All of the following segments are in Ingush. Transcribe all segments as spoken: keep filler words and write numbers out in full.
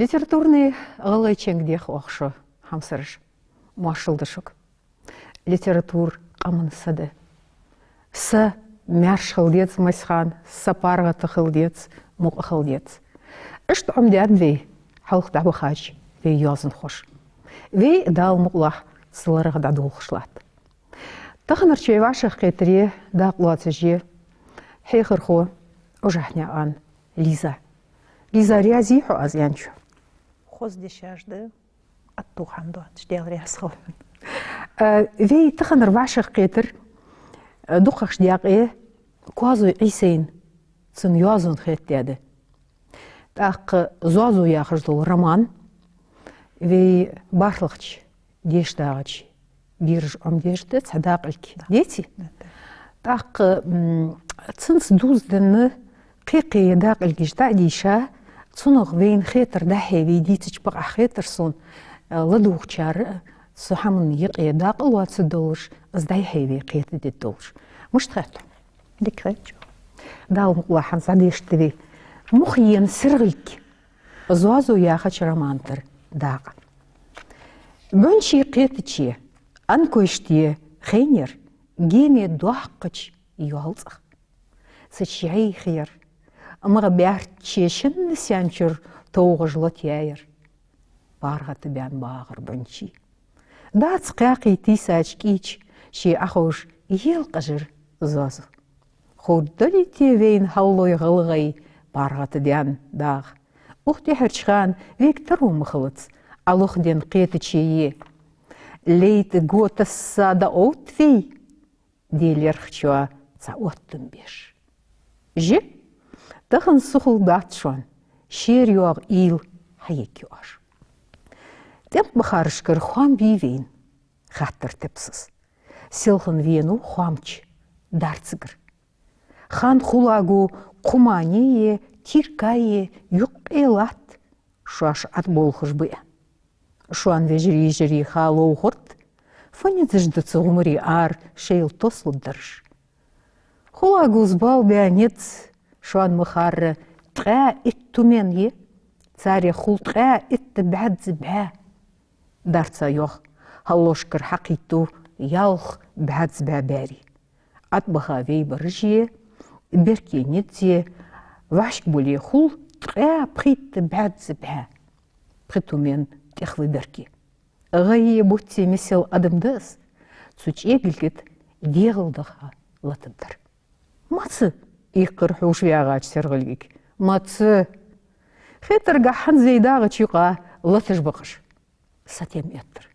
Литературни гӀалгӀай ченга дех оаха шо, хьамсараш. Моаршал да шуга. Литература къаман са да. Са маьрша хила деза, массе хана са паргӀата хила деза, мукъа хила деза. Иштта Ӏомадаьд вай хьалха дӀабахача вай йоазонхоша. Вай, Дала мукъалахь, цу ларах дӀадолхаш латт. Таханарча вай вӀашагӀкхетаре дакъа лоацаш я хьехархо Ожахьнаькъан Лиза. Лиза, раьза йий хьо аз аьнначох? Хоза дешаш да, аттув хӀама доацаш, Даьла раьза хилва. Э, вай таханара вӀашагӀкхетар, э, дукхагӀча даькъе Коазой Ӏийсайна цун йоазон хетадаьд. ТӀаккха «Зоазув» яхаш дола роман вай бархӀлагӀча дешдагӀача бераш Ӏомадеш да цхьа дакъалг. Да. Деций? Да, да. ТӀаккха, м, цунца дувзаденна кхы-кхы дакъалгаш дӀа а дийша, цунах вайна хетар дӀа-хьа вай дийцача бакъахьа хетар сона, э, ладувгӀачар а цу хӀаман юкъе дакъа лоацаргдолаш, из дӀа-хьа вай кхетадергдолаш. Мишта хет хьона? Дика хет шо. Дала мукъалахь, хӀанз дӀадешаргда вай. Мух ена сиргӀалг. «Зоазув» яхача романа тӀара дакъа. БӀунчий кхетаче, анкойшта хайнаяр, геме доккхача йоалцӀах. Цу чу яьхаяр, мах баьрчче шинна сен чура товгӀаш лотаяьяр. ПаргӀата баьнна багӀар бӀунчий. Дац кхаькхий тийсача кӀийча, ше Ӏоховша елкъажар Зоазув. Ховргдолий те вайна хьаллой гӀалгӀай паргӀата даьнна дагӀа? Укх тӀеххьарча хана вайга таро ма хилац, Ӏолохаденна кхетаче е. Лейта го тасса дӀаовт вай Даьла ярхачоа цхьа оттам беш. Жи, тахан сухал дац шоана, шера йоагӀа уйла хьаегге оаш. ТӀем бахарашкара хоам бий вайна? Хаттар тепсас. Селхан венав хоамча дарцагара. Хан хулагу кхумане е, тиркае юкъе латт, шоаш ӀотӀаболхаш ба аьнна. Шоана, вежарий-йижарий, ха ловхарт, фу низаш да цу гӀумара ара шоайла тослургдараш. Хулагус бала баь низ шоана ма харра ткъаь итт тумен я, царех хул ткъаь итт бӀаьзза бӀаь. Дарца йоах, хьаллошкара хьакхийттав ялх бӀаьзза бӀаь бӀаьри. ӀотӀабаха вай бараш е, берке низ е, вӀашкабуле хул ткъаь пхийтта бӀаьзза бӀаь. Пхи тумен тӀехваь берке. ГӀайе, буц е мисел адам да аз, цу чӀегилга тӀа дегӀалдаха латаргдар. Маца? — ийккхар хьувша ваьгӀача сиргӀалга. Маца? Хетаргахьа, хӀанз вай дагӀача юкъа латаш ба-кх уж. Сатем эттар.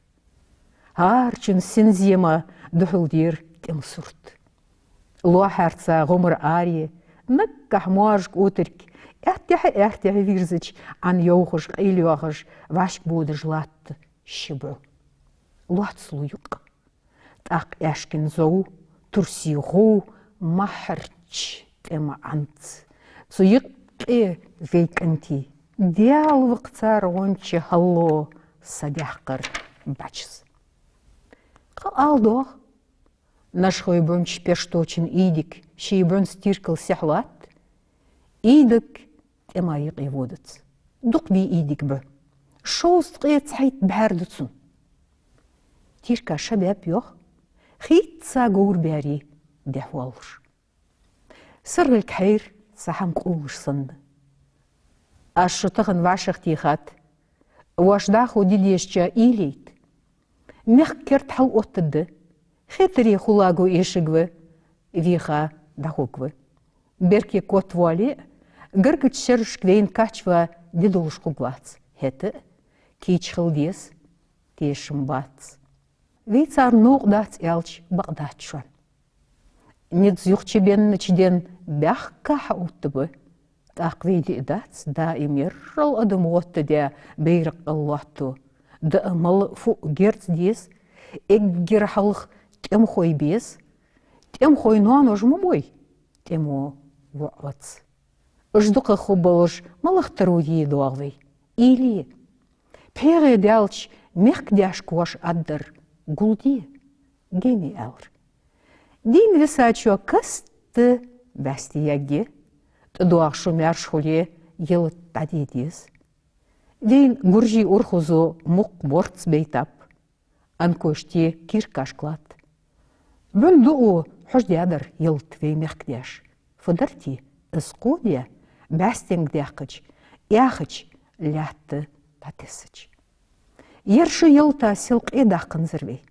ХӀарчун синзема духьал дера тӀема сурт. ЛоархӀарца гӀомара аре, наггахьа моаржа кӀотарг, аьттехьа-аьттехьа вийрзача, Ӏан йовхаш, къайлайоахаш, вӀашкабодаш латт ши бӀу. Лоацлу юкъ. ТӀаккха аьшкан зов, турсий гӀов, махьарча тӀема Ӏанз. Цу юкъе вай кӀантий, Даьла ва-кх цар гӀонча хьалло, са даьккхар бӀаьчас. Кхы ала доагӀа, нашхой бӀунча пеш точун ийдиг ший бӀунца тиркал сехьа латт, ийдиг тӀема юкъе водац. Дукха бий ийдиг бӀу? Шовзткъеи цхьайтта бӀаьра да цун. Тирка ша баьб, йоах, хийтта цхьа говра бӀаьри дехьавоалаш. СиргӀалг хьайра цхьа хӀама къовлаш санна. Аз шо тахан вӀашагӀтехад, воаш дӀахо де дезача уйла яйта. Мехка керда хьалъоттаргда. Хетаре хулагу эшаргва, веха дӀахургва. Берке котвоале а, гаргарча шерашка вайна качвала де долаш хургвац. ХӀаьта а кийча хила деза, тешам бац. Вай царна новкъа дац аьлча, бакъ дац шоана. Низ юха чубеннача ден баьхка хьаоттабу. ТӀаккха вай диъ дац, даим ерригача адама гӀоттадаь байракъ кӀал лоатту. Даа, мала, фуъ герз деза, эггара хьалха тӀемахой беза. ТӀемахой ноанож ма бой, тӀемо воӀ вац. Уж дукхагӀа хургболаш малагӀа таро е доагӀа вай? Уйла е. ПхьегӀа даьлча, мехкдаьшка воаш аргдар гулде, геме аьлар. Дийна висачоа каста бӀаьсти ягге, тӀадоагӀа шу маьрша хуле, ялат дӀаде деза. Вайна гуржий урхазо мукх борц бейтаб, анкошта киркаш клад. Бун дуо хьожа даьдар ялат вай мехкдаьша. Фу дар те, из кхо ди бӀаьстенга даьккхача, яхача лаьтта дӀатессача. Ер шу ялата сел къе даккханзар вай.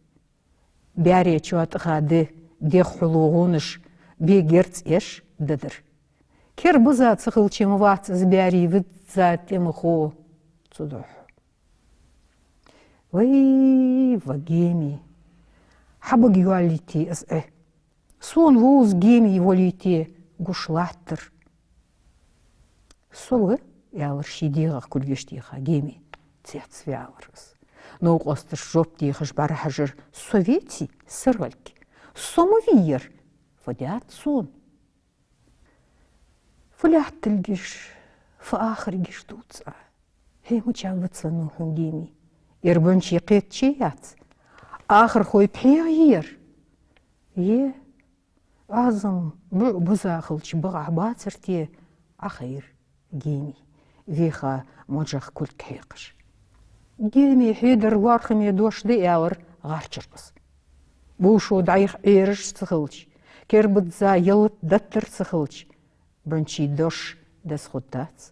Баьре чоа тӀаха ди, дегӀ хьулу гӀонаш бе герз эш дадар. Кер буза ца хилча ма вац из баьри визза тӀема хо цу духьа. Вай, ва Геми, хьа бага йоаллийте из Ӏи. Сона вовза Геми волийте гуш латтар. Со ва, аьлар ший дегӀах кулгаш теха Геми. Цецваьлар из. Новкъосташа жоп дехаш бӀарахьажар: со веций, СаргӀалг? Со ма вий ер. Фу даьд сона? Фу лаьтталгаш, фу ахаргаш дувц Ӏа? ХӀе, мича вац венна хьона Геми? Ер бӀунчий кхетаче яц? Ахархой пхьегӀа йий ер? Е, Ӏазам буъ буза хилча бакъахьа бацар те? Ӏа хайра, Геми, веха можах кулг хьекхаш. Геми, хьедар лоархӀаме дош да, аьлар гӀарчаркхас. Бувшо дӀайха Ӏераш ца хилча, кербазза ялат даттар ца хилча, бӀунчий дош деза хургдац.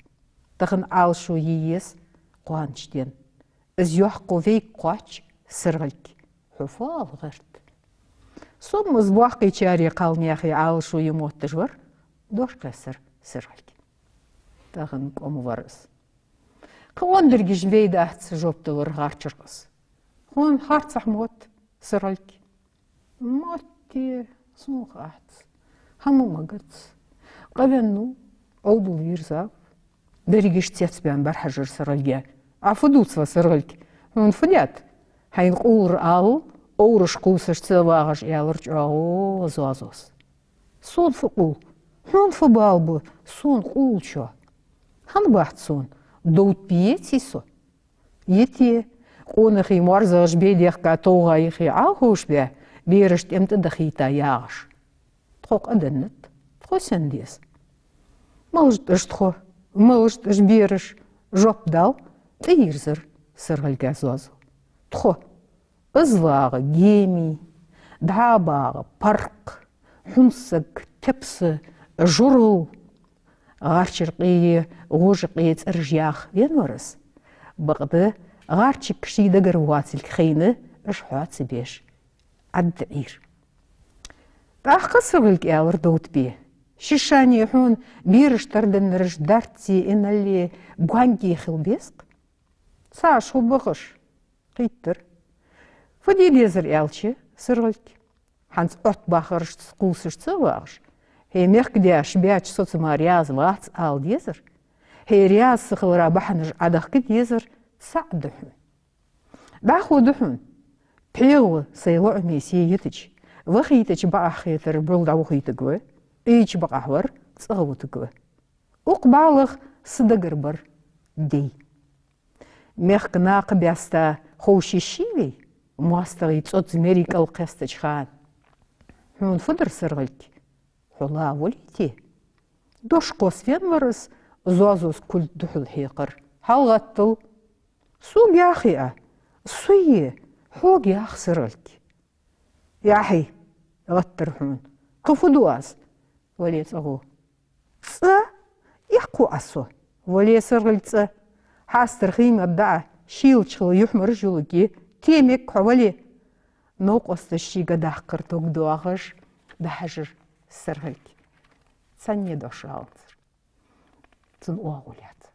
Тахан Ӏалашо е еза кхоачашден. Из йоккха вейга кхоач СаргӀалг. Хьо фу ала гӀерт? Со-м из боккхийчареи кхалнаьхеи Ӏалашо е мотташ вар, дош кхессар СаргӀалга. Тахан кӀома вар из. Кхы ондаргаш вай дац, жоп далар гӀарчаркхас. Хьона харцахьа мотт, СаргӀалг? Мотт-те, сона хац. ХӀама магац. Къавеннав, Ӏовдал вийрзав. Дерригаш цецбаьнна бӀарахьажар СаргӀалга. Ӏа фу дувц, ва СаргӀалг? Хьона фу даьд? Хьайна къовлар ала, овраш кхувсаш ца вагӀаш, аьлар чӀоагӀо Зозас. Сона фу къувл? Хьона фу бала ба сона къувлачоа? ХӀана бац сона довт бе еций со? Е те, къонахий моарзагӀаш бе дехка, товгӀа юхе Ӏалховш бе, бераш тӀем тӀа дахийта ягӀаш? Тхо къа деннад, тхо сенна деза? Малаш да уж тхо, малаш да уж бераш, жоп дала, тӀайийрзар СаргӀалга Зозо. Тхо. Из вагӀа Геми, дӀа багӀа Паркх, хьун саг Тепса, Журал. ГӀарчаркъе, гӀожакъе цӀераш яха венна вар из. Бакъда гӀарчиг ший дагара воацилга хайна, уж хьоа ца беш, Ӏадда Ӏийра. ТӀаккха СаргӀалга аьлар довт бе: шишане хьона бераш тарденнараш дарцеи иналлеи гоанге хила беза-кх. Цхьа шу бахаш, кхийттар. Фу де дезар аьлча, СаргӀалг, хӀанз Ӏоттабахарашца кхувсаш ца вагӀаш, хье мехкдаьша баьча соцама раьза вац ала дезар, хье раьза ца хилара бахьанаш Ӏодахка дезар цаӀ да хьона. ДӀахо да хьона, пхьегӀа сай лоӀаме се йитача, вахийтача бакъахьа хетар бӀула дӀавохийтаргва, Ӏийча бакъахьа вар цӀагӀа вутаргва. Укх балах са дагара бар дай. Мехка накха баьста ховш йиш йий вай, моастагӀий цӀоз мерий кӀал кхестача хана? Хьона фу дар, СаргӀалг? Хьо ла волий те? Дош кхоссавенна вар из, Зозас кулг духьал хьекхар. ХьалгӀаттал. Сога яхий Ӏа? Суе, хьога яха, СаргӀалг. Яхьий, гӀаттар хьона. Кхы фу ду аз? Вале, цӀагӀо. ЦӀа? Эккхо Ӏа со. Вале, СаргӀалг, цӀа. Хьастара хий ма даа, шийлача хила юхьмараш йолга. Те мег хьо, вале. Новкъосташа шийга даккхар дог доахаш, дӀахьажар СаргӀалг. Цхьанне дош аланзар. Цун оагӀув лаьца.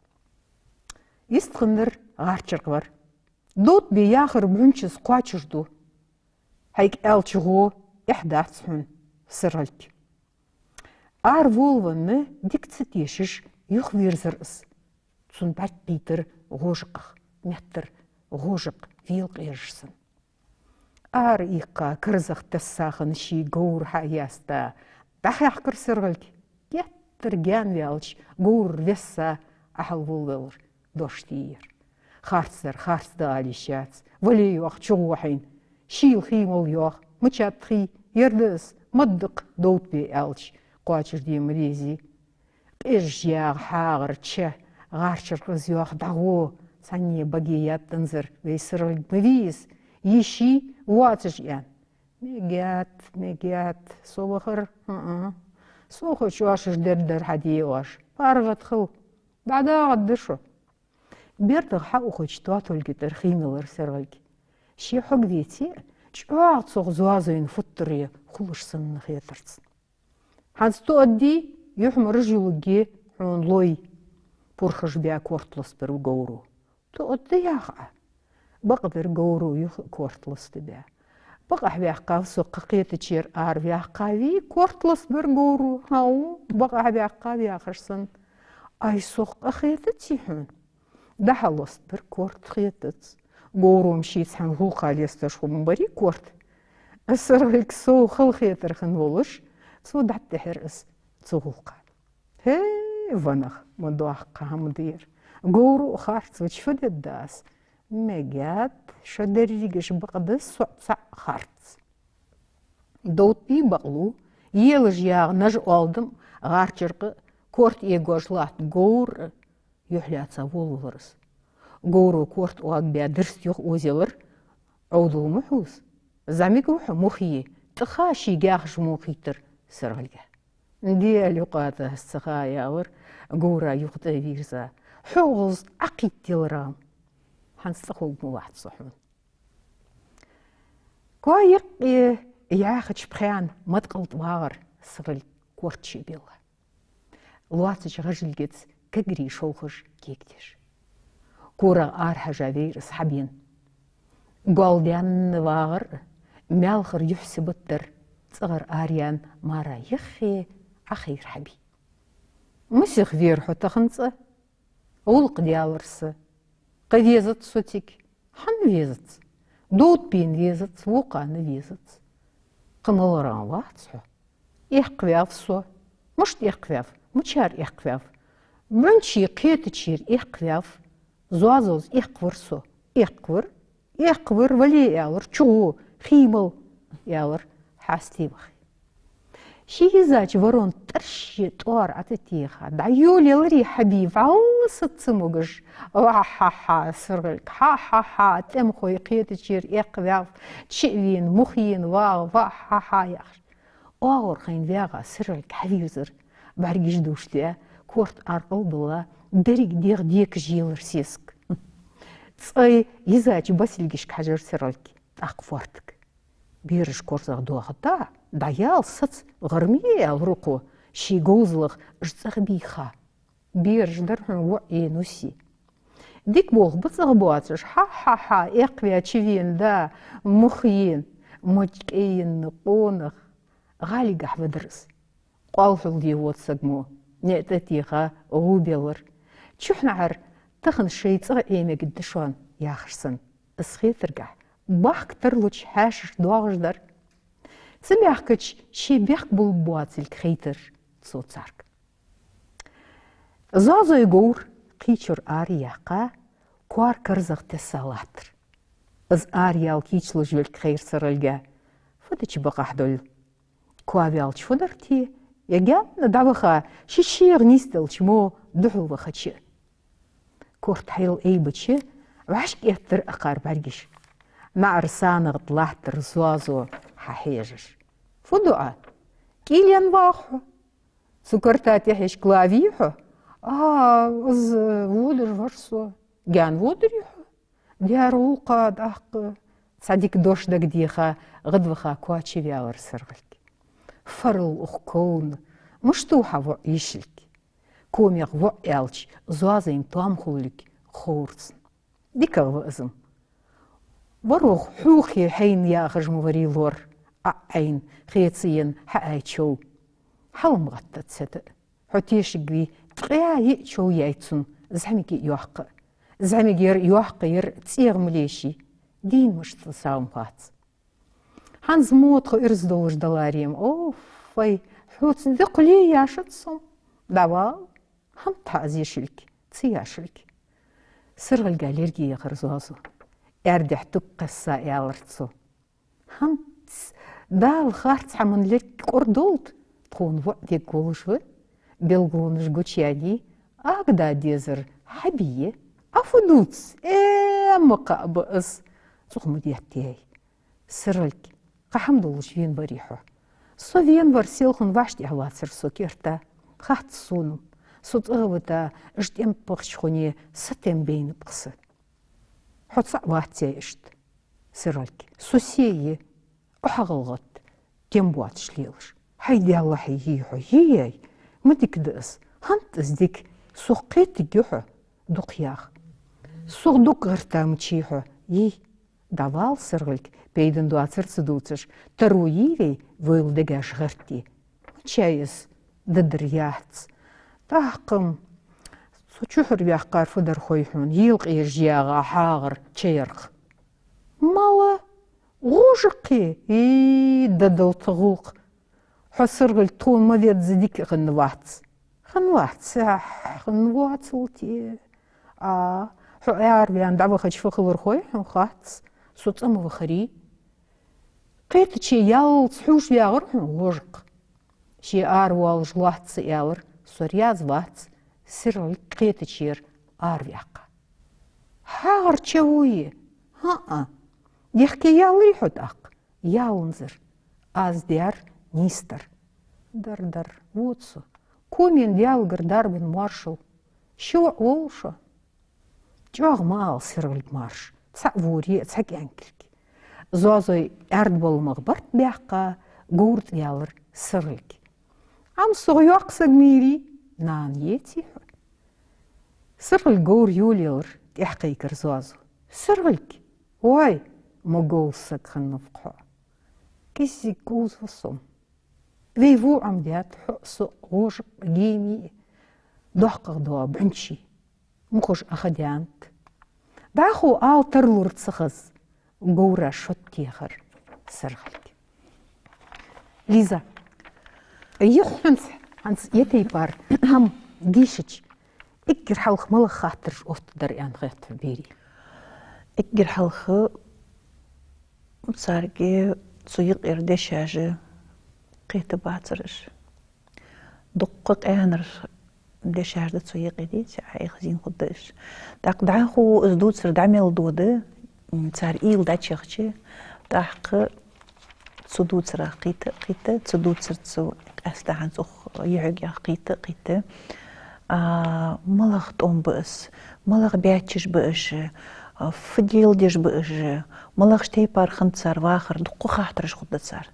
Йистхиннар гӀарчаркх вар. Довт бе яхар бӀунчаца кхоачашду. Хьайга аьлча гӀо эхь дац хьона, СаргӀалг. Ара волавенна, дика ца тешаш, юхавийрзар из. Цун бӀарг кхийттар гӀожакъах, меттара гӀожакъ велакъежаш санна. Ара иккха, карзах тесса хинна ший говр хьа а яьста, дӀахьехкар СаргӀалг. Геттара гаьнаваьлча, говр весса, Ӏохьал волавелар дош де ер. Харцдар харц да ала йиш яц. Вале, йоах, чугӀо хьайна. Шийла хий мала, йоах. Мичад хий? Ер да из. Маддакх довт бе аьлча, кхоачашде ма дезий. Къежаш ягӀа хьагӀар ча гӀарчаркхас, йоах, дӀагӀо, Цхьанне баге яьтта инзар, вай сархилг ма вий из, йиший, воацаш, аьнна. Мегаьд, мегаьд, со вахар, хӀаа. Со хо чоашаш дергдар хьа де оаш. ПаргӀата хила. ДӀадагӀаргда шо. БердагӀа хьаухача тоатолга тӀара хий мелар сархилга. Ше хьогвеце а, чӀоагӀа цох Зоазойн футтаръя хулаш санна хетар цунна. ХӀанз тоъаддий, юхьмараш йолга хьона лой, пурхаш баь корта лостабир говро. Тоъадда, йоах Ӏа. Бакъдар говро юха корта лостабаь. Бакъахьа ваьккхав со, кхетачера араваьккхавий, корта лостабир говро. ХӀаа, бакъахьа ваьккхав яхаш санна. Ай, сох къахетаций хьона? ДӀа-хьа лостабир корта, хетац. Говро-м ший цхьан гӀулакха лестош хургбарий корта. Сархилга сов хала хетар хинна волаш, цо дӀатӀехьар из цу гӀулакха. ХӀей, ванах, ма доккха хӀама да ер. Говро а харц вац, фу дергда аз? Мегаьд, шо дерригаш бакъда, со цаӀ харц. Довтт бий бакълу, елаш ягӀа нажа оалдам гӀарчаркъа корта эгош латт говр а, юхь лаьца волавелар из. Говро корта оагабаь дирст юха озаелар, Ӏовдал ма хьувза. ЗӀамига ва хьо, мух е, тӀаха ший гехаш мо хийтар сархилга. Даьла юкъа тӀа аз ца ха, аьлар говра юха тӀа а вийрза. ХьогӀалза Ӏакхийтта елар Ӏа. ХӀанз цӀа ховргма вац со хьона. Коа юкъе яхача пхьан маткъал тӀа вагӀар сархилг корта чу белла. Лоацача гӀажилгаца кагри шовхаш кегдеш. КорагӀа арахьежа вайра из хьабена. Гол даьнна вагӀар, маьлхара юхь сибат дар, цӀагӀара араяьнна мара юххе Ӏохайра хьабий. Масех вера хьо тахан цӀа? ГӀулакх даьлар са. Кхы везац со цига. ХӀана везац? Довтт бена везац, вокхана везац. Кхы малагӀа вац хьо? Эккхаваьв со. Мишта эккхаваьв? Мичара эккхаваьв? БӀунчий кхетачера эккхаваьв. Зоазос эккхавир со. Эккхавир. Эккхавир, вале, аьлар, чугӀо, хий мала, аьлар, хьасте вахе. Ший йизача ворон тӀарший тӀоара ӀотӀатеха, дӀайолаеларий хьабий, вӀалла саца ца могаш. Ва-хьа-хьа, сархилг, хьа-хьа-хьа, тӀемхой кхетачера эккхаваьв, чу а вена, мух ена вагӀа, ва-хьа-хьа, яхаш. ОагӀорхьайна ваьгӀа сархилг хьавийрзар, бӀаргаш дувш даь, корта аркъал а дилла, деррига дегӀ декаш елар сесаг. ЦӀай йизача басилгашка хьажар сархилг, тӀаккха фоартага. Бераш корзагӀа доахаргда, дӀаяла саца, гӀар ма е, аьлар укхо, ший говзалах уж цӀагӀа бийха. Бераш дар хьона воӀ е, нус е. Дика болх ба цӀагӀа боацаш, хьа-хьа-хьа, эккхаваь чувена да, мух ена, ма кӀаенна къонах. ГӀалигахьа вадар из. Къоалхьулде вода саг мо, наӀ тӀатеха гӀо белар. Чухьнахьара тахан шоай цӀагӀа ӀемагӀа да шоана, яхаш санна. Из хетаргахьа, бахка тарлуча хьаьшаша доагӀаш дар. Цу мехкача ше бехк болаш боацилга хайтар цо царга. Зоазой говр кхычура араяьккха, коа карзагӀа тесса латтар. Из араяла кийчлуш йолга хайра сархилга: фу дича бакъахьа долга? Коа ваьлча фу дар те? Е гаьна дӀаваха, ший шегӀа нийсделча мо духьал вахача. Корта хьайла айбача, вӀашкаэттар акхар бӀаргаш. НаӀара санагӀа тӀа латтар Зоазо хьахьежаш. Фу ду Ӏа? КӀийлен вагӀа хьо? Цу карта тӀехьашка лавий хьо? А, из водаш вар со. Гаьна водарий хьо? Дера гӀулакха, тӀаккха. Цхьа дика дош дагадеха, гӀадваха коа чу ваьлар сархилг. Фарал укх ковна, мишта ва хьа воӀ йишилга? Комех воӀ аьлча, Зоазойн тоам хулилга ховра цунна. ДикагӀа ва из-м. ВорхӀ хьухе хьайна яхаш ма варий лор, Ӏа Ӏайна, хецаенна хьаай чов. Хьал ма гӀаттац хӀаьта а. Хьо тешаргвий, ткъаь йиъ чов яьй цунна, зӀамига а йоккха а. ЗӀамигера а йоккхагӀа яр цӀегӀа ма леший. Дийна мишта да сагӀа ма хац. ХӀанз мо тхо ираз долаш даларе-м, оффай, хьоца дукха ле яшац со-м. ДӀавала, хӀанз тха из йишилга, ца яшилга. Сархилга лерге яхар Зоазо. Аьрдехьа туг кхесса аьлар цо: хӀанз Дала харц хӀаман лерг кӀордолда, тхона воӀ дегга волаш ва, белгалонаш гучаяьннай, ага да дезар хьабий. Ӏа фу дувц? Э, ма кхаъ ба аз. Цох ма деттаяй. Сыралг, кхы хӀама долаш венаварий хьо? Со венавар селхан вӀаштӀехьавацар со керта. Хац сона. Со цӀагӀа вита, уж тӀем пахча хунне сатем бейнаб-кх са. Хьо цаӀ вацъяй иштта. Сыралг, со се я? Ӏа хьагӀалгӀатта, тем боацаш лелаш. ХӀай Даьллахьа, йий хьо, йий, ай. Ма дика да аз. ХӀанз аз дика. Сох кхетаргья хьо, дукха яха. Сох дукха гӀерта мичай хьо, йий. ДӀавала, Сыралг, пайдана доацар ца дувцаш, таро йий вай, вайла дегаш гӀерте. Мичай аз, дадар яц. ТӀаккха-м со чухьара ваьккхар фу дар хой хьона, елкъераш ягӀа хьагӀар чаярх. Мала, гӀожакхе? И, дадал тха гӀулакх. Хьо, Сыралг, тхона ма везза дика хиннавац. Хиннавац, сахь, хиннавоацал те. А, хьо араваьнна дӀавахача фу хилар хой хьона? Хац. Со цӀа ма вахарий. Кхетаче яллалца хьувш ваьгӀар хьона гӀожакх. Ше аравоалаш лоацца аьлар, со раьза вац, Сыралг кхетачера араваьккха. ХьагӀар ча вуй? ХӀаа. Дехке яллий хьо тӀаккха? Ялланзар. Аз даьр нийсдар. Дар, дар, вода со. Комен Даьлагара дарбан моаршал. Ши воӀ волва шоана? ЧӀоагӀа ма ала, Сыралг, марш. ЦаӀ вора, цхьа кӀаьнкилг. Зоазой аьрда баламах барт баьккха, говра тӀа ваьлар Сыралг. Ӏа-м сох йоккха саг ма йирий, нана еций хьо? Сыралг говра йолаелар, тӀехьакхайкар Зоазо. Сыралг! Вай, ма говза саг хиннав-кх хьо. КӀезига говза ва со-м. Вай во Ӏомадаьд хьо а, со а, гӀожакх а, геми а, доккхагӀа доагӀа бӀунчий. Мухаш аха даьннад. ДӀахо ала тарлур ца хаза, говра шоттехар Сыралг. Лиза, юха хӀанз, хӀанз е тайпара хӀама дийшача, эггара хьалха малагӀа хаттараш оттадар аьнна хет хьона берий? Эггара хьалха царга цу юкъера дешаш кхетабацар уж. Дукха къаьнара дешаш да цу юкъе, деций, Ӏа хазийна хургда уж. ТӀаккха дӀахо из дувцар дӀа мел дода, м, цар уйла дӀачуяхача, тӀаккха цу дувцарах кхийтта а кхийтта, цу дувцарца къаьстта хӀанз укх юхьигех кхийтта а кхийтта. А, малагӀа тӀом ба из, малагӀа баьччаш ба уж, а, фу леладеш ба уж, малагӀча тайпара хиннад цар вахар, дукха хаттараш хургда цар.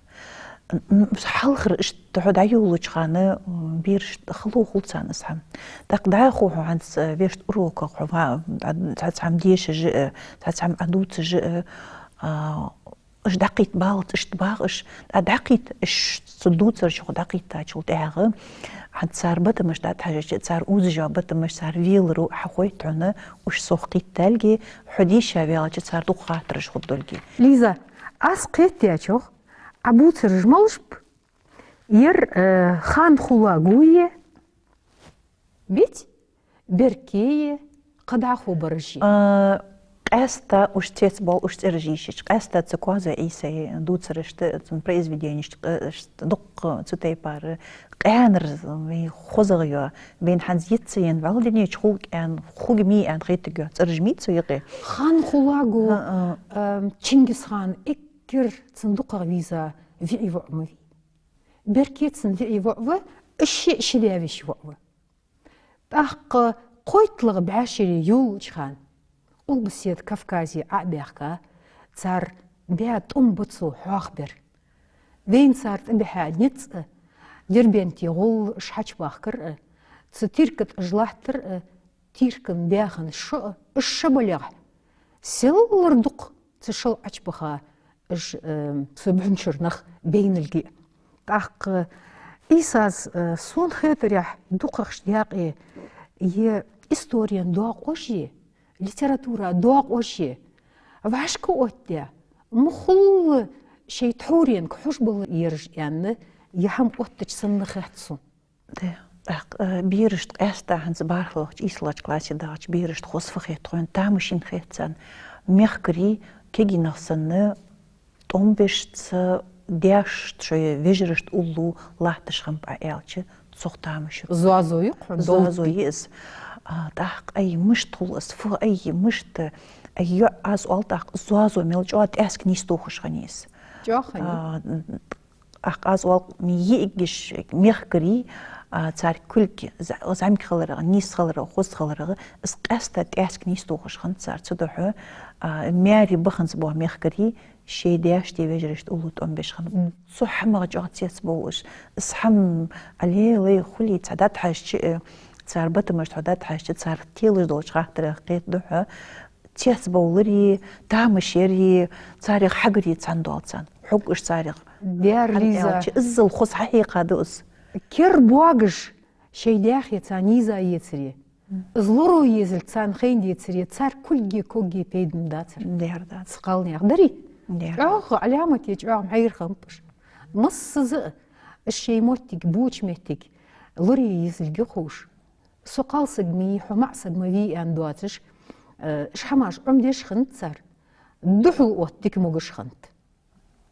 М, м, хьалхара иштта хьо дӀайолалуча хана, м, берашта хало хул царна из хӀама. ТӀаккха дӀахо хьо хӀанз, э, вешта уроках хьо ва-, а, цхьацца хӀама дешаш а, цхьацца хӀама Ӏа дувцаш а, а, уж дӀакхийтта баллалца иштта багӀаш, а, дӀакхийтта, уж цу дувцараш хьо дӀакхийттачул тӀехьагӀа, хӀанз цар батамаш дӀатӀахьежача, цар узаш йола батамаш, цар веларо хьахойтт хьона, уж сох кхийтталга, хьо дийша ваьлча, цар дукха хаттараш хургдолга. Лиза, аз кхетадаьчох, Ӏа бувцараш малаш ба? Ер, э, ханхулагу е, беций, берке е, кхы дӀахо бараш е? А, къаьстта уж цецбоал, уж цӀераш йийшача, къаьстта цу Коазой Ӏийсай дувцарашта, цун произведенешта, э, ш-, дукха цу тайпара къаьнара вай хозагӀа йола, вайна хӀанз йиц ца енна, вӀалла дунен чу хул-кх аьнна, хургья-м аьнна хетаргйола цӀераш ма йий цу юкъе. Ханхулагу, а, а, эм, Чингисхан эггара цунна дукхагӀа веза виӀий воӀ ма вий. Берке цун виӀий воӀ ва, уж шиъ ши даь веший воӀ ва. ТӀаккха кхойтталагӀа бӀаь шера йолалуча хана, Къулбаседа Кавказе Ӏо а баьхка, цар баь тӀом ба цо хьоахабаьр. Вайна цар тӀабихьа низ а, Дербенте гӀолла уж хьачубахкар а, цу Тирка тӀа уж латтар а, Тиркан баьханаш шо а, уж ша балехь, селлара дукха цу шоал Ӏочубаха уж, э, цу бӀун чура нах байналга. ТӀаккха Ӏийсас, э, сона хетарехь, дукхагӀча даькъе е историен доакъош е, литература доакъош е вӀашка оттадаь, мухулла шоай тхьовренга хьожабала ераш аьнна, е хӀама оттача санна хет сона. Де, тӀаккха, э, берашта къаьстта хӀанз бархӀлагӀча, ийслагӀча классе дахача берашта хоза фу хет хьона, тамашийна хет царна. Мехкарий кегий нах санна, тӀом беш ца деш, шоай вежарашта уллув латташ хиннаб Ӏа аьлча, цох тамаш ю. Зоазо я-кх хьона, Зоазо долга я из. А, тӀаккха ай мишта хул из, фу, ай мишта, ай йоӀ, аз оал, тӀаккха зоазо мел чӀоагӀа тӀаьск нийсдохаш хиннай из. ЧӀоагӀа хиннай? А, тӀаккха аз оал, йиӀигаш мехкарий, а, цар кулг за-, зӀамига хиларах, нийса хиларах, хоза хиларах, из къаьстта тӀаьск нийсдохаш хиннад цар. Цудухьа, а, маьре баханза бола мехкарий шоай даьшта, вежарашта уллув тӀом беш хиннаб. Цу хӀамах чӀоагӀа цецбовл уж. Из хӀама, алелай, хулий, цхьа дӀатӀахьежача, э, цар батамашта хьо дӀатӀахьежача, цар телаш долча хаттарах кхетаду хьо, цецбовлари, тамаш яри, царех хьагари цхьана доал царна. Хьог уж царех. Дер, хӀана Лиза, аьлча, иззал хоза хьахьекха да из. Кер боагаш шоай даьхе царна нийса ецаре, из лоро езалга царна хайна децаре, цар кулге, коге пайда ма дацар. Дер дац. Цу кхалнаьха дарий? Дер. ЧӀоагӀа Ӏаламате чӀоагӀа хьайра хиннаб уж. Массаза а уж шоай моттиг, боча моттиг лоре езалга ховш. Со кхалсаг ма йий, хьо маӀа саг ма вий аьнна доацаш, э, уж хӀамаш Ӏомадеш хиннад цар. Духьал отта дика могаш хиннад.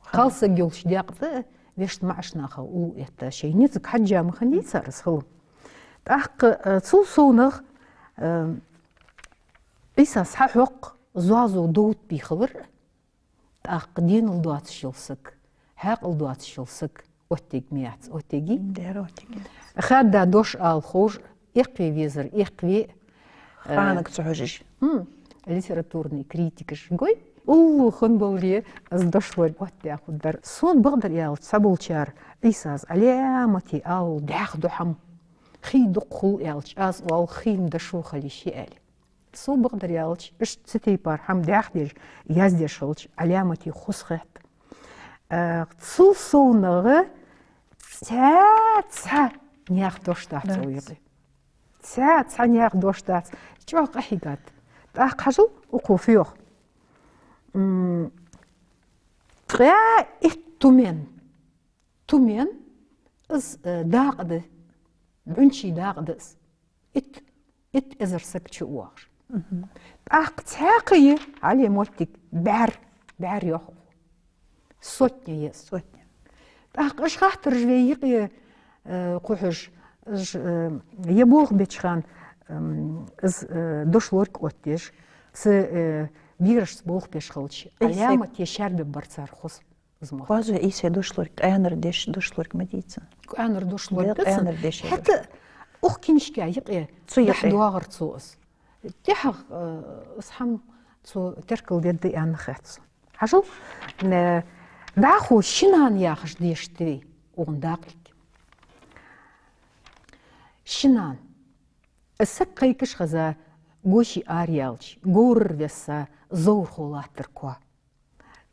Кхалсаг йолча даькъе тӀа вешта маӀача наха уллув этта, шоай низ хьежжа ма хиннадий цар из хӀама. ТӀаккха, э, цул совнагӀа, э, Ӏийсас хьахьокх зоазо довт бий хилар. ТӀаккха денал доацаш йола саг, хьаькъал доацаш йола саг оттаергья ма яц, оттаергьий? Дер оттаергья. Хадда дош ала ховш, эккхаве везар эккхаве, э, ханага ца хьожаш. М, литературни критикаш гой. Уллув хиннабаларе, из дошлорг оттадаь хургдар. Сона бакъдар аьлча, цхьаболчар Ӏийсас Ӏаламате ала дӀаьха да хӀама. Хий дукха хул аьлча, аз оал, хий ма дошо хила йиш я аьле. Со бакъдар аьлча, иштта цу тайпара хӀама дӀаьхдеш, яздеш хилча, Ӏаламате хоза хет. Э, цул совнагӀа цхьаь-цхьаь наьха дош дац цу юкъе. Цхьаь-цхьаь наьха дош дац. ЧӀоагӀа къахьийгад. ТӀаккха хьажал, укхо фу йоах. М, ткъаь итт тумен. Тумен, из, э, дакъа да, бӀунчий дакъа да из. Итт, итт эзар саг чу а воагӀаш. ТӀаккха цхьаькха я, Ӏале моттиг, бӀаьр, бӀаьр йоах. Сотня я из. Сотня. ТӀаккха уж хаттараш вай юкъе, э, кхухьаш, уж, э, е болх беча хана, м, из, э, дошлорг оттаеш, цу, э, берашца болх беш хилча, Ӏаламате шаьрбергбар цар хоза. Из мотт. Кхоазой Ӏийсай дошлорг, къаьнара деш дошлорг ма дий цун. Къаьнара дошлорг да цун. Къаьнара деш яр. ХӀаьта укх кинишка юкъе цу юкъе дахьа доагӀар цо из. ТӀехьагӀа, э, из хӀама цо теркалдергда аьнна хет сона. Хьажал, э, дӀахо ши нана яхаш дешаргда вай укхун дакъа юкъе. Ши нана. Из саг кхайкаш хеза гоши араяьлча, говрара весса зоврахо латтар коа.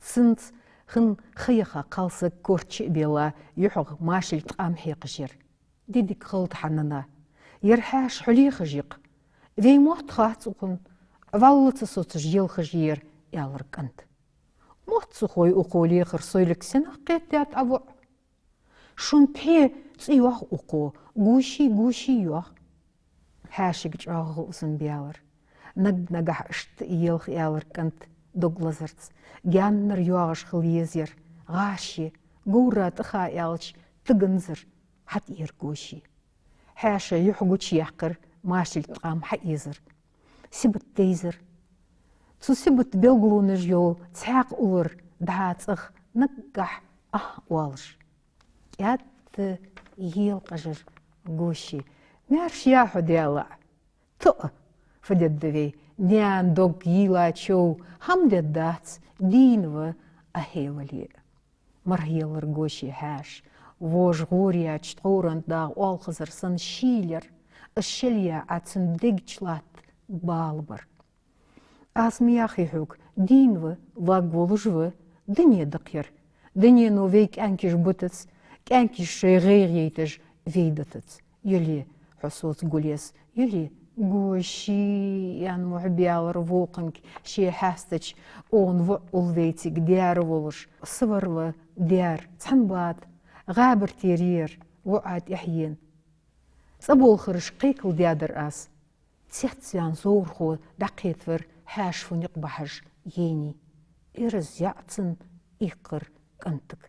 Цунца хин ха яха кхалсаг корта чу а белла, юхьагӀа машал ткъам хьекхаш яр. Ди дика хилда хьа, нана. Ер хьаьша хьо лехаш я-кх. Вай мотт хац укхун, вӀалла ца соцаш елхаш я ер, аьлар кӀанта. Мотт ца хой укхо лехар, сойлаг сенах кхетадаьд Ӏа воӀ? Шун пхье цӀи йоах укхо, гоши, гоши йоах. Хьаьшага чӀоагӀа гӀо зам баьлар. Наг-нагахьа иштта елха, аьлар кӀанта дог лазарца. Гаьннара йоагӀаш хила еза ер, гӀаш я, говра тӀаха аьлча, таганзар, хьатӀаера гоши. Хьаьша юхь гучаяьккхар, машал ткъам хьаэзар. Сибат дайзар. Цу сибата белгалонаш йола цхьаькха улар дӀа цӀагӀа наггахьа «ахӀ» оалаш. КӀаьда елкъажар гоши. Маьрша я хьо, Даьла. Тоъ, фу дергда вай, наьна дог йийлла чов, хӀама дергдац, дийна ва а хьевале. МархӀаеллар гоши хьаьша, вож гӀораяьча тховранна дагӀа оалхазар санна шийлар, из шелъяь Ӏа цун дег чу латта бала бар. Аз ма яхий хьога, дийна ва, лаг волаш ва, дуне дакхаяр. Дунено вай кӀаьнкаш бутац, кӀаьнкаш шоай гӀайгӀа яйташ вай дутац. Яле, хьо соца гулъеш, яле, гоши, аьнна мухь баьлар вокхунга ше хьаьстача, укхун воӀ улл вайцига даьра волаш. Са вар ва даьра, цхьан бада, гӀабар тера яр, воӀа тӀехьа ена. ЦӀаболхараш кхайкалдаьдар аз. Цецваьнна зоврахо дӀакхетавар хьаьша фу никъ бахьаш яйнай. Ираз яӀ цунна иккхар кӀантага.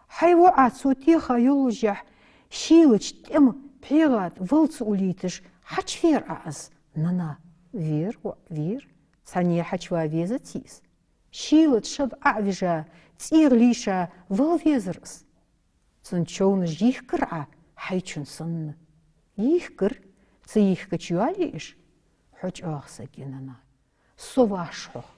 Хьай воӀа цо теха йоллашехь, шийлача тӀема ПхьегӀа тӀа вала ца улийташ хьачувера Ӏа из? Нана, вера, воӀ, вера. Цхьанне хьачува везаций из? Шийла тӀа шаб Ӏовижа, цӀийх лийша вала везар из. Цун човнаш йийхкар Ӏа, хьайчун санна. Йийхкар, ца йийхкача йоаллий уж? Хьо чӀоагӀа саг я, нана. Со ваш хьох.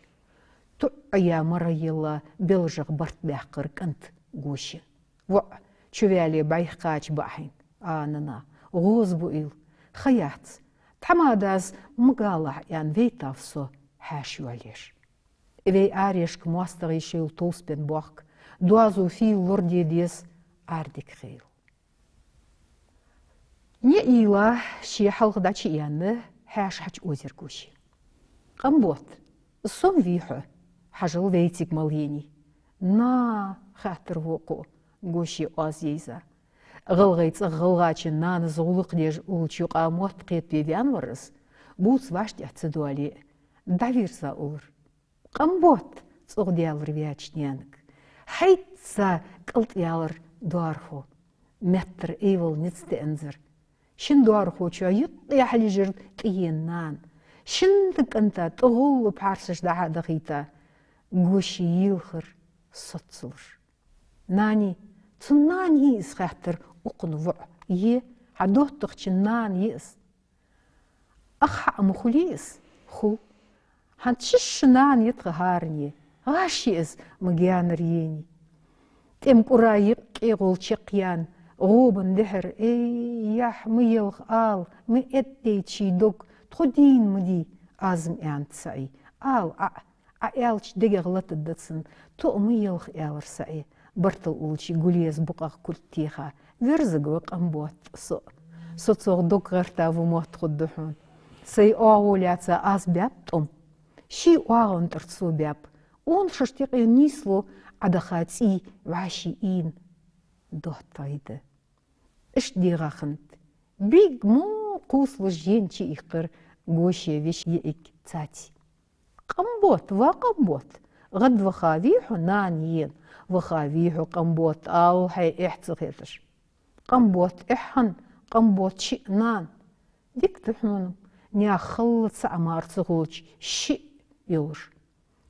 ТуӀ Ӏояь, мара елла белажах барт баьккхар кӀант Гошин. ВоӀ, чуваьле бӀайха кхача ба хьайна. А, нана, гӀоза буийла, ха яц. Тхьамадас ма галахь аьнна вайтав со хьаьша йоалаеш. Вай арешка моастагӀий шоайла товсабенна бохк, доазув фийла лораде деза, арадика хийла. НеӀийла ше хьалха дӀачуяьнна, хьаьша хьачуозаяр Гоши. Къамботт, со ма вий хьо, хьажал, вай цига мала енай. На, хаьттар вокхо, Гоши оаз яйза. ГӀалгӀай цӀагӀа гӀалгӀачун нанас гӀулакх деш уллача юкъа мотт кхетаве ваьнна вар из, бувца вӀаштӀехьа ца доале а, дӀавийрза уллар. Къамботт, цӀогӀа даьлар ваьча наьнага. ХӀаьта кӀалтӀаьлар доархо. Меттара айвала низ таӀанзар. Шин доархочоа юкъе хьалйижар тӀаена нана. Шин кӀанта тӀагӀолла пхьарсаш дӀа-хьа дахийта, Гоши йийлхар соцалуш. Нани, цун нана йий из, хаьттар укхун воӀ. Е, хьа доттагӀчун нана я из. Ах хьа ма хулий из? Хул. ХӀанз шишша нана я тха хӀаране. ГӀаш я из, ма гаьнара енай. ТӀема кӀура юкъе гӀолла чакхъяьнна, гӀобан дехьара, эй, яхь, ма елха ала, ма эттӀадайта ший дог, тхо дийна ма дий, аз-м аьннад СаӀий. Ала Ӏа, Ӏа аьлча дегах латаргда цунна, тоъ ма елха, аьлар СаӀий, бартал уллача гулеза букъах кулг теха. Верзаргва, Къамботт, со. Со цох дог гӀертаву мотт хургда хьона. Сай оагӀув лаьца аз баьб тӀом. Ший оагӀон тӀара цо баьб. Онашта юкъе нийслу Ӏадаха цӀий вӀаший ийна доттагӀий да. Иштта дегӀа хиннад. Бийга мо кхувсалуш жен чуиккхар Гоши веший йиӀиг Цаци. Къамботт, ва Къамботт, гӀадваха вий хьо, нана ена? Ваха вий хьо, Къамботт, ала хьай эхь ца хеташ. Къамботт, эхь хинна, Къамботт, шиъ нана. Дика да хьона-м, наьха халла цаӀ мара ца хулча шиъ йолаш.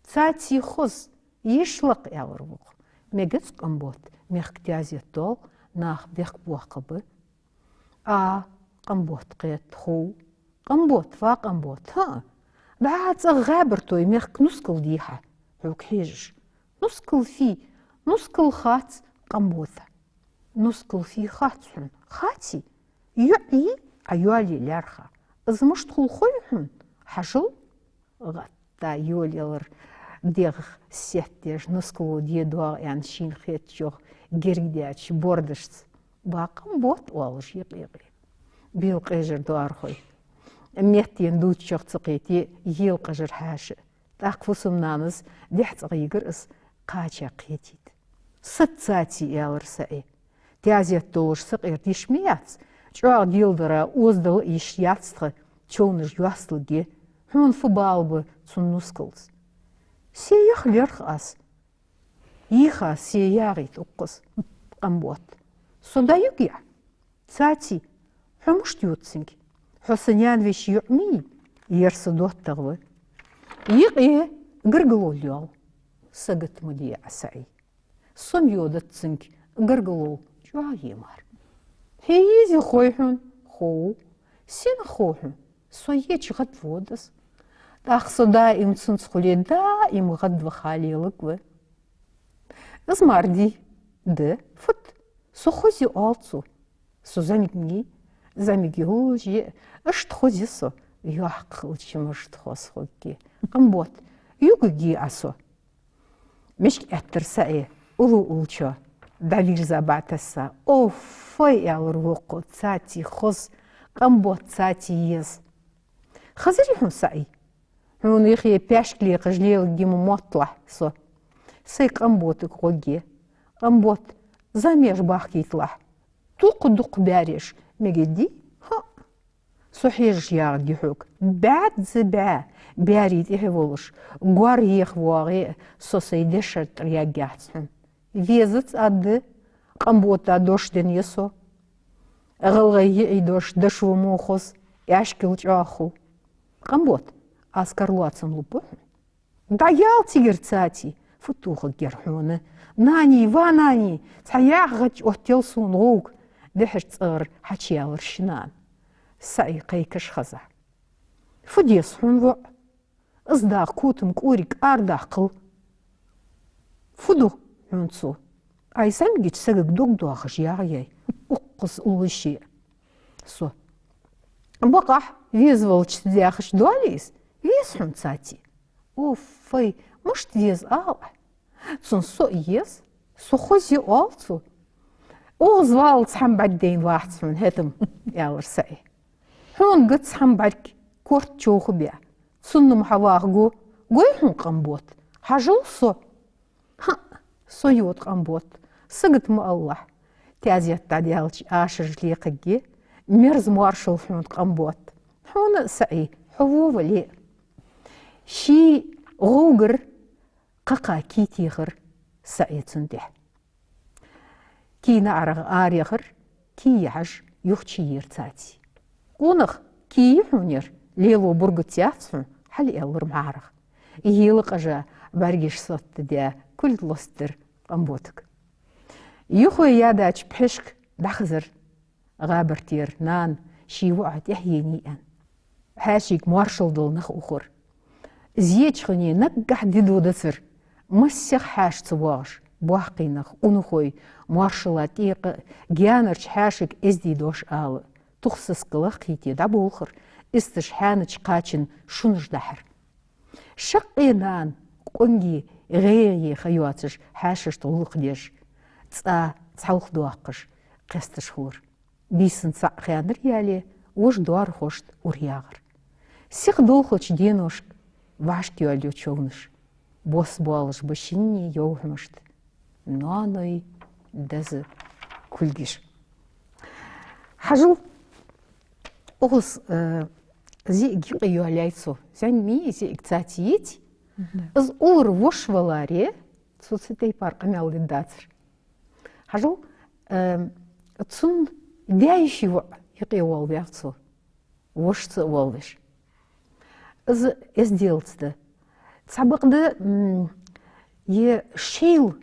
Цаци хоза, йиш лакха, аьлар вокхо. Мегац, Къамботт, мехка таьзет доал, наха бехк боаккхаргба. А, Къамботт, кхетт, хов. Къамботт, ва Къамботт, хӀаа, дӀа цӀагӀа гӀаьбар той, мехка нускал дий хьа, хьога хьежаш. Нускал фий? Нускал хац Къамботта. Нускал фий хац хьона? Хаций? ЙоӀ йий Ӏа йоалае лаьрхӀа? Из мишта хул хой хьона? Хьажал. ГӀатта йолаялар дегӀ сеттадеш, нускало де доагӀа аьнна шийна хетачох герга даьча бордашца. Ба Къамботт, оалаш я къе-къе. Бел къежар доархой. Меттена дувцачох ца кхете, ела къежар хьаьша. ТӀаккха фусам-нанас дехьа цӀагӀа йигар из, кхача кхетийта. Саца, Цаци, аьлар СаӀий. Таьзет долаш сакъердаш ма яц. ЧӀоагӀа деладара озадала йиш яц тха, човнаш йоасталургья. Хьона фу бала ба цун нускалца? Се ех лаьрхӀа аз? Йийха се ягӀийт укхаза, Къамботт. Со дӀаюгий Ӏа? Цаци, хьо мишта йода цунга? Хьо са наьна веший йоӀ ма йий, ер са доттагӀа ва. Йикъе гаргало лоал. Сагот ма де Ӏа, СаӀий. Со-м йодац цунга гаргало, чӀоагӀа е мара. Хье езий хой хьона? Хов. Сенах хов хьона? Со еча гӀадвода из. ТӀаккха со даим цунца хуле, даим гӀадваха леларгва. Из мара дий? Да. Фуд? Со хоза я, оал цо. Со зӀамига ма йий? ЗӀамига йолаш я, иштта хоза я со. Йоккха хилча мишта хоза хургья. Къамботт, югагий Ӏа со? Мишка эттар СаӀий, уллув уллачоа дӀавийрза бӀатесса. Оффой, аьлар вокхо, Цаци хоза, Къамботт Цаци еза. Хазарий хьона, СаӀий? Хьона юхе паьшка лекхаш леларгья-м мотталахь со. Сай Къамботага гӀоргья. Къамботт, зӀамеш бахкийталахь. Дукха-дукха баьреш мегаргдий? ХӀаа. Со хьежаш ягӀаргья хьога. БӀаьзза бӀаь баьрий тӀехьа волаш, гор еха воагӀе а, со сай дешара тӀара яггьяц хьона. Везац, аргда, Къамботта дош денна я со. гӀалгӀай йиӀий дош дошо мо хоза, аьшкал чӀоагӀа хул. Къамбот, аз кара лоацам лургба хьона. ДӀаяла цигара, цаӀ, фу тохаргьяр хьона. Нани, ва нани, цхьа яхача оттаяла сона гӀовг, дехьа цӀагӀара хьачуяьлар ший нана. СаӀий кхайкаш хеза. Фу деза хьона, воӀ? Из даккха котам кӀориг арадаккхал. Фу ду хьона цо? Ай, зӀамигача сагага дог доахаш ягӀ яьй, укхаза уллаш я со. Бакъахьа, везавалча ца даьхача доаллий из? Веза хьона, цаӀ. Уф-фай, мишта веза, ала Ӏа. Цунна со а еза, со хоза я, оал цо. Укхаза валлалца хӀама бӀаргадайна вац хьона, хӀаьта-м, аьлар СаӀий. Хьона гац хӀама бӀарг, корта човха бе. Цунна-м хьаваха го гой хьона, Къамбот. Хьажал со. ХӀаъ, со йода, Къамбот. Сагота ма алалахь. Таьзет дӀадаьлча ашараш лекхаргья. Мерза моаршал хьона, Къамбот. Хьона а, СаӀий, хьо во вале а. Ший гӀовгара кхакха кий техар СаӀий цунна тӀехьа. Кий наӀарах араяхар, кий яхьаш юхачуйийра цаӀ. Къонах, кий я хьона ер, лело бургац яц хьона, хьалъаьлар маӀарах. Ела къажа бӀаргаш саттадаь, кулг лостадир Къамботага. Юхе яьдача пхьешка дӀахазар гӀабар тӀера нана ший воӀа тӀехьенай аьнна. Хьаьшийга моаршал дала нах ухар. Зечхьане наггахьа дидо дацар, массехк хьаьша ца воагӀаш, боккхий нах, унахой, моаршала тӀекъа а, гаьнарча хьаьшага эздий дош ала а, тух сискал кхийте дӀаболхар, исташ хьаьнача кхачан шунаш дахьар. Шаккхе нана къонги гӀайгӀа ха йоацаш хьаьшашта гӀулакх деш, цӀа цхьалха доаккхаш, кхесташ хулар. Бийсан цхьаъ хаьнар яле, вож доархошта ура ягӀар. Сиха долхача деношка вӀашка йоалаю човнаш. Бос боалаш ба шинне йовхьамашта ноаной деза кулгаш. Хьажал, укхаза, э, зиӀиг юкъе йоалаяьй цо. ЗӀамига зиӀиг цаӀ яц. Мгм. Из уллара воша валаре, цо цу тайпара къамаьл дергдацар. Хьажал, э, цун даь-йиший воӀ юкъе воалаваьв цо. Вошаца а воалавеш. Из эзделца да. Цхьабакъда, м, е шоайла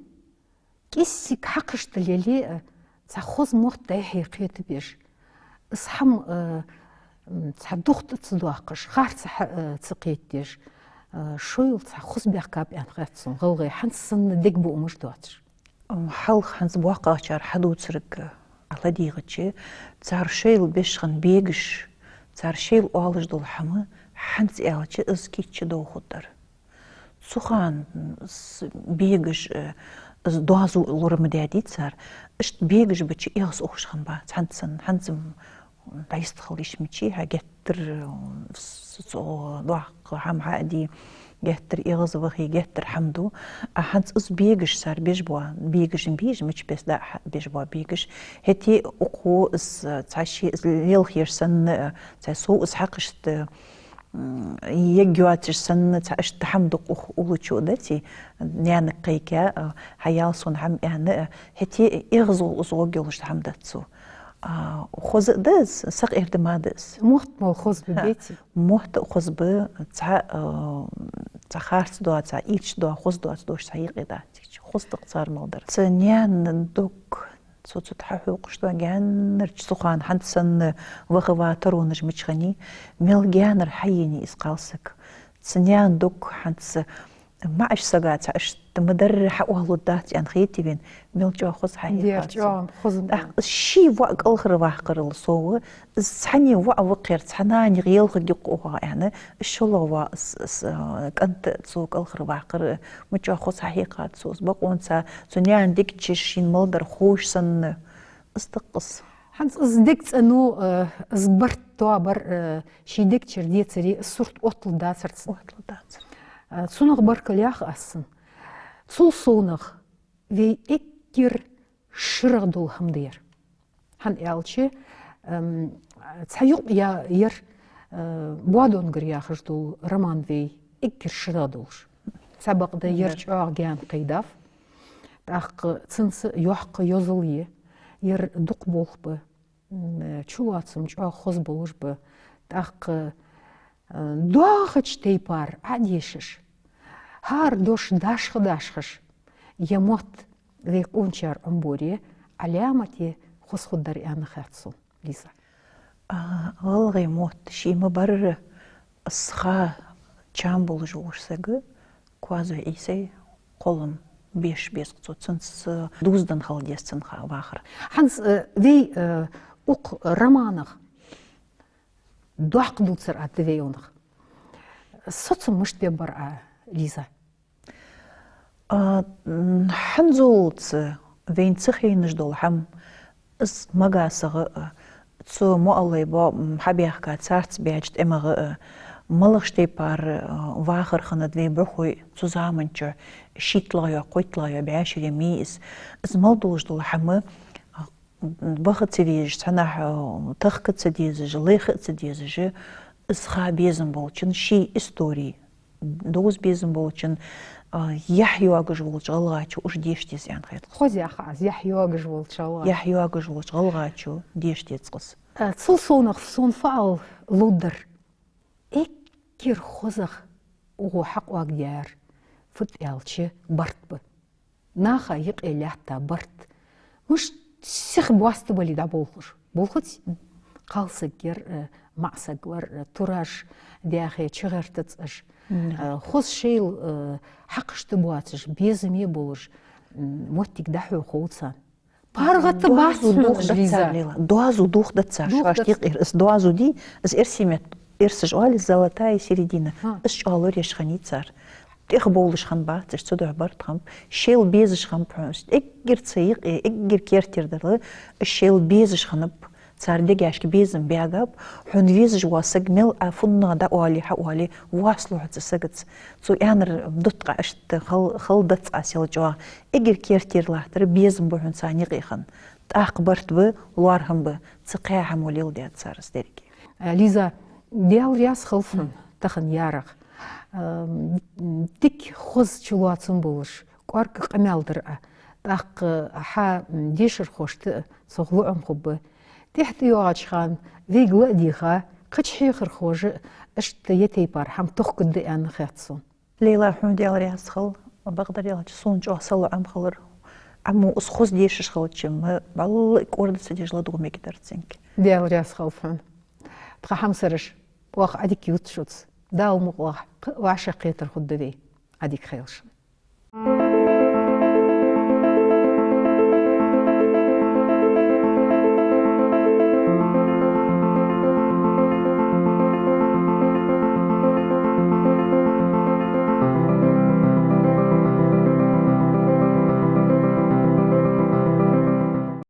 кӀезига хьакхашта лелае а, цхьа хоза мотт дӀа-хьа кхетабеш. Из хӀама, э, м, цхьа духьа тӀа ца доаккхаш, харца хьа-, э, ца кхетадеш. Э, шоайла цхьа хоза баьхкаб аьнна хет сона гӀалгӀай, хӀанз санна дег буамаш доацаш. М, хьалха хӀанз боккхагӀчар хьадувцарга Ӏа ладийгӀача, цар шоайла беш хинна бегаш, цар шоайла оалаш дола хӀама, хӀанз аьлча, из кийча довхаргдар. Цу хана, м, с-, бегаш, э, из доазув лорам даьдий цар, иштта бегаш бича эгӀаз ухаш хиннаб, цхьанца санна, хӀанз-м дӀайистхила йиш мичай, хьа геттара, м, с-, с-, цо доккха хӀама хьаде, геттара эгӀазвахе, геттара хӀама ду. А хӀанз из бегаш цар беш бола, бегаш-м беш, мича беса да хьа беш бола бегаш. ХӀаьта укхо из цхьа ше из лелхаш санна, цхьа сов из хьакхашта, м, егга йоацаш санна, цхьа иштта хӀама дукха укх уллача а дац, наьнага кхайка, а, хьаяла сона хӀама аьнна, а, хӀаьта эгӀазол из гӀоргйолаш хӀама дац цо. А, хоза а да из, сакъердама да из. Мотт мел хоза ба, ха, беций? Мотт а хоза ба, цхьа, а, цхьа харц доа, цхьа ийрча доа, хоза доаца дош цхьа юкъе дац. Хоза да-кх цар мел дар. Цу наьна дог, цо цу тӀа хьахьокхаш доа гаьнарча, цу хана хӀанз санна ваха ва таронаш мича хиннай, мел гаьнара хьаенай из кхалсаг. Цу наьна дог хӀанз маӀача сага цхьа иштта ма дарра хьаоаларгдац аьнна хетий вайна, мел чӀоагӀа хоза хьахьекхад цо. ТӀаккха ший воӀ кӀалхарваккхарал совгӀа, из цхьанне воӀ ва-кх ер, цхьа нанех елхаргья-кх укхо аьнна, из шоллагӀа вола из, из, а, кӀант а цо кӀалхарваккхар, ма чӀоагӀа хоза хьахьекхад цо из. Бокъонца цу наьна дег чу шийна мел дар ховш санна, из да-кх из. ХӀанз из дег цӀено, э, из барт тоабар, э, ший дег чура децаре, из сурт отталургдацар цун. Отталургдацар. Э, цунах баркал йоах аз цунна. Цул совнагӀа вай эггара ширагӀа дола хӀама да ер. ХӀана аьлча, эм, цхьа юкъ я-, яр, э, «Боадонгар» яхаш дола роман вай эггара ширагӀа долаш. Цхьабакъда ер чӀоагӀа гаьна кхайдав. ТӀаккха цунца йоккха йозал я, ер дукха болх ба. М, чулоацам чӀоагӀа хоза болаш ба. ТӀаккха, э, дохача тайпара Ӏодешаш, хӀара дош дашха-дашхаш, ер мотт вай къоначар Ӏомаборе, Ӏаламате хоза хургдар аьнна хет сона, Лиза. А, гӀалгӀай мотт ше ма барра, из ха чам болаш волаш саг, Коазой Ӏийсай кхоллам беш беза-кх цо, цунца дувзаденна хила деза цун ха вахар. ХӀанз, э, вай, э, укх романах доккха дувцар а да вай цунах. Соцам мишта бергбар Ӏа, Лиза? А, м, хӀанзалца вайна ца хайнаш дола хӀама, из Магасагара а, цу МоӀаллай бо-, м, хьабаьхка царца баьча тӀемагара а, малагӀча тайпара, а, вахар хиннад вай бӀухой цу заман чухь, шийтталагӀа йола, кхойтталагӀа йола бӀаь шера ма йий из. Из мел долаш дола хӀама, а, баха ца везаш, цхьаннахьа, а, тахка ца дезаш, лайха ца дезаш, из ха безам болчун, ший истори довза безам болчун, а, яхь йоагаш волча гӀалгӀачо уж деша деза аьнна хет. Хоза яха аз, яхь йоагаш волча гӀалгӀа-, яхь йоагаш волча гӀалгӀачо деша деза-кх из. А, цул совгӀа сона фу ала ловргдар. Эггара хозагӀа укхо хьакъоагадаьр, фуд аьлча, барт ба. Наха юкъе латта барт. Мишта сиха боастабале дӀаболхаш. Болхац? Кхалсаг яр, э, маӀа саг вар, э, тураш даьхе, чугӀертац уж. Мгм. Э, хоза шоайла, э, хьакхашта боацаш, безаме болаш, м, моттиг дӀахьо хов царна. ПаргӀата бац хьона, Лиза. Доазув дохадац цар, Лейла. Доазув дохадац цар, шоашта юкъера. Из доазув дий, из эрсий метта, эрсаша оал из золотая середина. Из чӀоагӀа лораеш хиннай цар. ТӀехбовлаш хиннабац уж, цудухьа барт хиннаб. Шоайла безаш хиннаб хьона уж. Эггара цу юкъе, эггара керттера дар, уж шоайла безаш хиннаб. Цар дегашка безам баьгаб. Хьона везаш вола саг мел Ӏа фуннагӀа дӀаоале, хьаоале, воаслу хьо цу сагаца. Цо аьннар дут-кх Ӏа, иштта хала, хала дац Ӏа сел чӀоагӀа. Эггара керттера латтар безам ба хьона царна юкъе хинна. ТӀаккха барт ба, лоархӀам ба, цу кхаь хӀамо леладаьд цар из деррига. Э, Лиза, Даьла раьза хилва хьона тахан ярах. Эм, дика хоза чулоацам болаш, кӀоарга къамаьл дир Ӏа. ТӀаккха хьа, м, дешархошта а цох лоӀам хургба. ТӀехьа тӀайоагӀача хана вайга ла а дийха, кхыча хьехархоша а иштта ер тайпара хӀама тохкаргда аьнна хет сона. Лейла, хьона Даьла раьза хилва, бакъдар аьлча, сона чӀоагӀа салоӀам хилар. Ӏамо из хоза дешаш хилча-м, бӀаьлла кӀорда ца деш ладувгӀа мегаш дар цунга. Даьла раьза хилва хьона. Тха хьамсараш, оаха Ӏадика ювц шуца. Дала мукъалахь, кхы а вӀашагӀкхетар хургда вай. Ӏадика хийла шун.